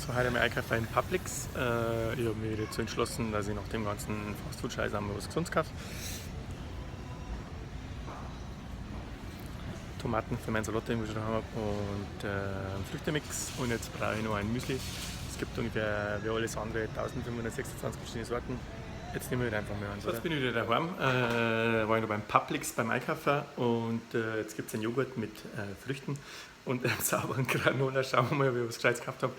So, heute haben wir einkauft in Publix. Ich habe mich dazu entschlossen, dass ich nach dem ganzen Fastfood-Scheiß einmal was Gesundes kaufe. Tomaten für meinen Salat, den ich schon daheim habe, und einen Früchtemix. Und jetzt brauche ich noch ein Müsli. Es gibt ungefähr wie alles andere 1526 verschiedene Sorten. Jetzt nehmen wir wieder einfach mal eins. So, jetzt bin ich wieder daheim. War ich noch beim Publix beim Einkaufen und jetzt gibt es einen Joghurt mit Früchten und einen sauberen Granola. Schauen wir mal, ob ich was Gescheites gekauft habe.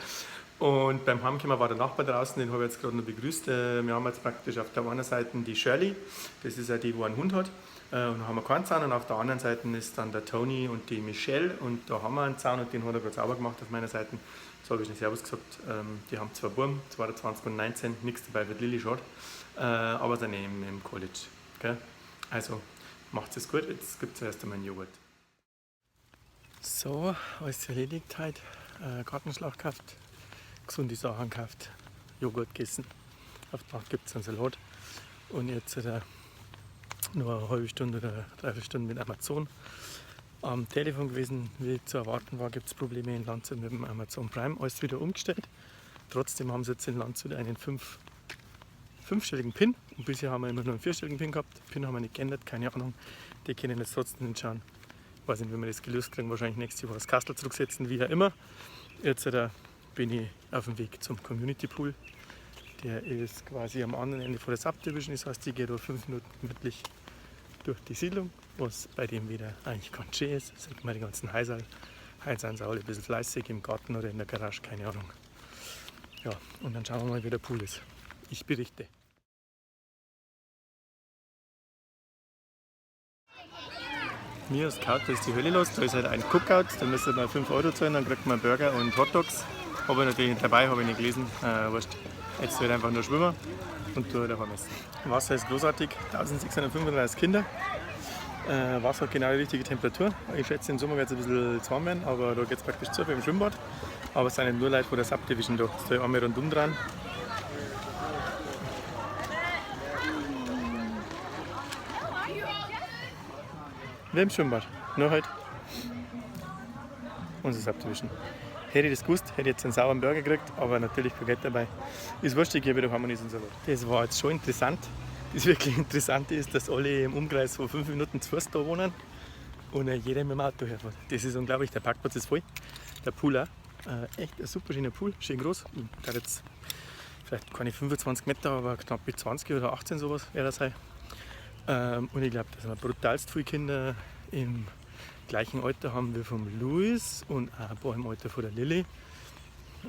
Und beim Heimkommen war der Nachbar draußen, den habe ich jetzt gerade noch begrüßt. Wir haben jetzt praktisch auf der einen Seite die Shirley, das ist ja die, wo einen Hund hat. Und da haben wir keinen Zaun. Und auf der anderen Seite ist dann der Tony und die Michelle. Und da haben wir einen Zaun und den hat er gerade sauber gemacht auf meiner Seite. So habe ich nicht Servus gesagt. Die haben zwei Buben, 22 und 19, nichts dabei wird Lilly, schade. Aber sind eh im College. Gell? Also macht es gut, jetzt gibt es erst einmal einen Joghurt. So, alles erledigt heute. Gartenschlauch gekauft, gesunde Sachen gekauft, Joghurt gegessen. Auf die Nacht gibt es einen Salat. Und jetzt nur eine halbe Stunde oder dreiviertel Stunde mit Amazon am Telefon gewesen. Wie zu erwarten war, gibt es Probleme in Landshut mit dem Amazon Prime. Alles wieder umgestellt. Trotzdem haben sie jetzt in Landshut einen fünfstelligen PIN. Und bisher haben wir immer nur einen vierstelligen PIN gehabt. PIN haben wir nicht geändert, keine Ahnung. Die können jetzt trotzdem nicht schauen. Weiß nicht, wie wir das gelöst kriegen. Wahrscheinlich nächstes Jahr das Kastel zurücksetzen, wie auch immer. Jetzt bin ich auf dem Weg zum Community Pool. Der ist quasi am anderen Ende von der Subdivision. Das heißt, ich gehe da 5 Minuten gemütlich durch die Siedlung, was bei dem wieder eigentlich ganz schön ist. Sieht man die ganzen Häuser. Heute sind sie alle ein bisschen fleißig im Garten oder in der Garage, keine Ahnung. Ja, und dann schauen wir mal, wie der Pool ist. Ich berichte. Mir ist kalt, da ist die Hölle los. Da ist halt ein Cookout, da müsste man 5 Euro zahlen, dann kriegt man Burger und Hotdogs. Habe ich natürlich nicht dabei, habe ich nicht gelesen. Wurscht. Jetzt wird einfach nur schwimmen und da daheim essen. Wasser ist großartig, 1635 Kinder. Wasser hat genau die richtige Temperatur. Ich schätze, im Sommer wird es ein bisschen zu warm werden, aber da geht es praktisch zu wie im Schwimmbad. Aber es sind nicht nur Leute von der Subdivision da. Da ist einmal rundum dran. Wie im Schwimmbad, nur halt unsere Subdivision. Hätte ich das gewusst, hätte ich jetzt einen sauberen Burger gekriegt, aber natürlich kein Geld dabei. Ist wurscht, ich gehe wieder heim und esse einen Salat. Das war jetzt schon interessant. Das wirklich Interessante ist, dass alle im Umkreis von 5 Minuten zu Fuß da wohnen und jeder mit dem Auto herfährt. Das ist unglaublich, der Parkplatz ist voll. Der Pool auch. Echt ein super schöner Pool, schön groß. Der hat jetzt vielleicht keine 25 Meter, aber knapp mit 20 oder 18 sowas wäre das sein. Und ich glaub, dass wir brutalst viele Kinder im gleichen Alter haben wir vom Louis und auch ein paar im Alter von der Lilly.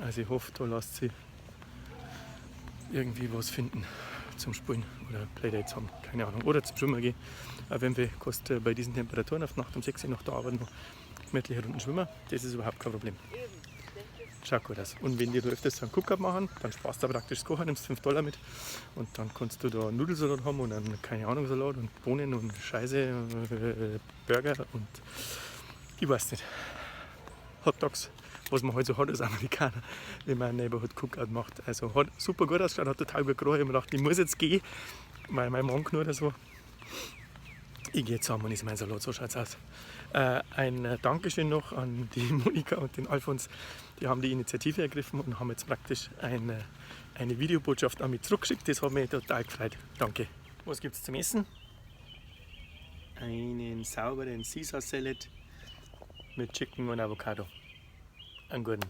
Also ich hoffe, da lässt sich irgendwie was finden zum Spielen oder Playdates haben, keine Ahnung. Oder zum Schwimmen gehen. Auf jeden Fall kostet bei diesen Temperaturen auf Nacht um 6 Uhr nach der Arbeit noch gemütliche Runden schwimmen. Das ist überhaupt kein Problem. Schaut gut aus. Und wenn die da öfters so einen Cookout machen, dann sparst du praktisch das Kochen, nimmst 5 Dollar mit und dann kannst du da einen Nudelsalat haben und einen, keine Ahnung, Salat und Bohnen und Scheiße, Burger und ich weiß nicht, Hotdogs, was man halt so hat als Amerikaner, wenn man einen Neighborhood Cookout macht. Also hat super gut ausgeschaut, hat total gut gerochen. Ich hab mir gedacht, ich muss jetzt gehen, weil mein Magen knurrt oder so. Ich gehe jetzt heim und esse meinen Salat, so schaut's aus. Ein Dankeschön noch an die Monika und den Alfons. Die haben die Initiative ergriffen und haben jetzt praktisch eine Videobotschaft an mich zurückgeschickt. Das hat mich total gefreut. Danke. Was gibt's zum Essen? Einen sauberen Caesar Salad mit Chicken und Avocado. Einen guten.